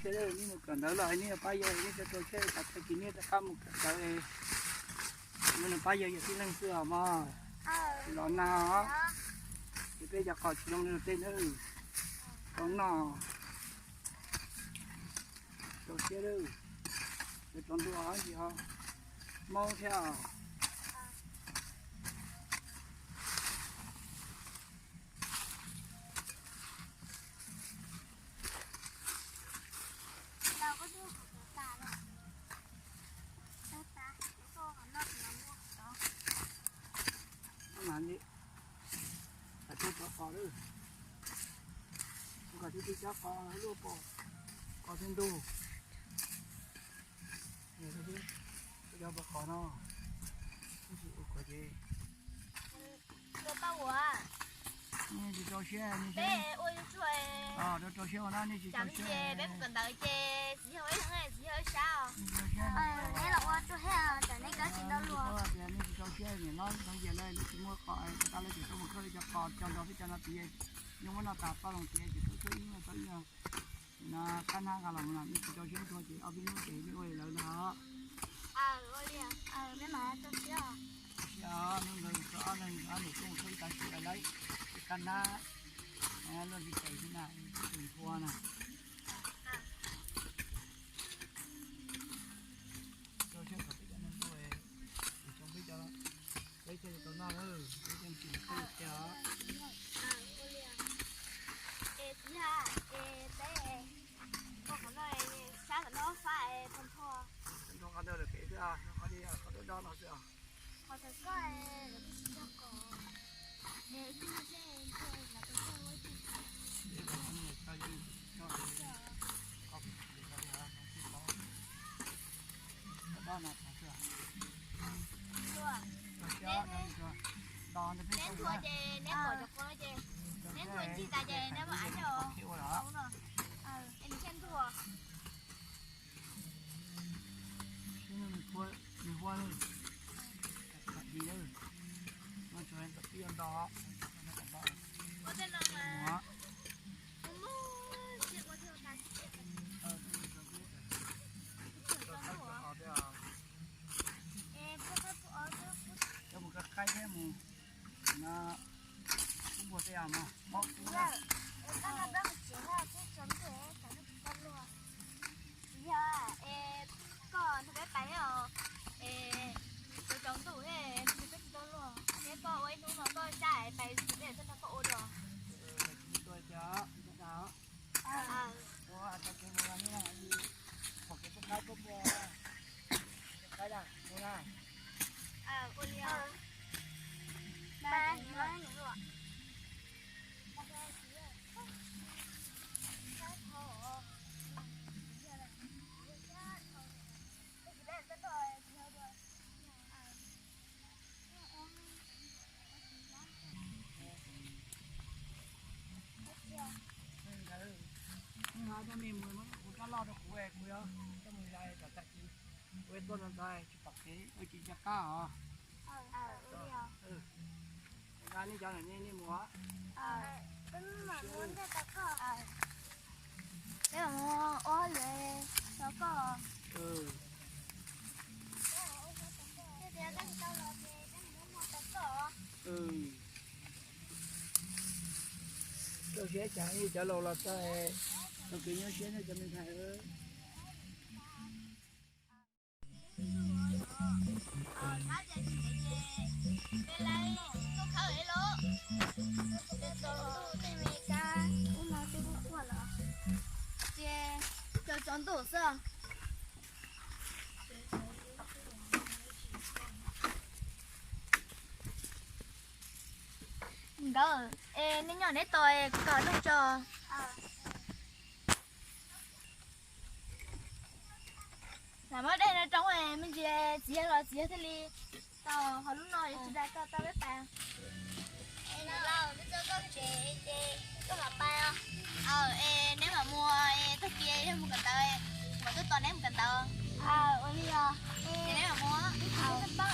Thiab nej mus kawm ntawv los nej pab yawg, nej rau rau siab, tag kis nej rov qab mus kawm ntawv, nej pab yawg yawg tib leeg xwb os mog. Los nag os, ces peb cov qos tsis zoo li tej nawb. Rau noj, rau siab lawm, yuav rau ntua tsis ho maub thiab os. Mas li, kom tej cov qos lawm, kom tej cov qos luaj pom, qos thiab ntug. Cov qos no, ua qos ces nej tsis rau siab, rau rau siab ua na, nej tsis rau siab. Peb mus kawm ntawv ces txiv yawg ib leeg, txiv yawg ib sab. Nej los ua rau siab, tsam nej kawm tsis tau luag. Nej tsis rau siab, niam no ntau yam lawm, nej tsis muaj qos, tas lawv tseem tuaj mus khawb cov qos coj nrog peb cov no tiag, nyob muab noj tas paj loos tiag ces khawb khawb ib nyuag tau ib nyuag. No qab hnab nqa los no nej tsis rau siab ntshua ces ob peb hnub ces nej ua li lawv ntag. Hnub ntawd tau ob leeg ob niam tub khawb ib tav su lawm, ib qab hnab, luaj nti tes xwb na, tsis ntshua na. Rau siab kom peb cov neeg tuaj, tsis tsoo peb cov, peb thiaj li tau noj, peb thiaj tsis mus khawb tiag. Es txiv yawg, es peb, koj qhov no, sab tom no fab es tag nrho, tag nrho qhov ntawd lawm pem xwb, qhov li qhov dawb dawb no xwb os. Qhov thaum koj, lawv twb tsis nco kom, es ib tug seb, lawv twb tsis nco, koj pom, koj pom, koj pom, koj pom. Neb nthuav ces neb pom cov qos no ces neb nthuav ncig tas ces neb muab av coj no, es nws thiaj nthuav. Coj mus qaib thiab mus, no, kub npua tej os mog, mob kub. Txiv yawg, es koj nrog peb pais os, es tsaus ntuj thiab nws peb tsis tau luag, thiab koj ua ib hnub no koj sab es pais tsis peb txhob nrog koj ua dua. Ua tau kev mus no, pom kev pub qaib pub npua, qaib da mus na. Ua li os. Ntawd, hnub no coj nej mus muab kuv rab loj rau kuv, kuv yuav coj mus zais tom tag kis, kuv tuaj ntawd ntawd tsis pom kev ua tsis nco qab os. Nqa nej cov ntawm nej, nej mus. Peb mam mus ua hauj lwm rau koj. Rau siab cas ib cov laus los txog, tau kev nyuaj siab nej cov me ntxhais. Ces cov tsaus ntuj xwb. Nkawd, es nej nyob neb tos kuv kom noj tso. Lam muab dej no rau me ntsis, txiv yawg los txiv yawg thiaj li tau, ho lub no yuav tsis da koj tau peb pais. Es neb mam mus, es tag kis yog mus kawm ntawv, mam tuaj tos neb mus kawm ntawv. Ua li os. Ces neb mam mus.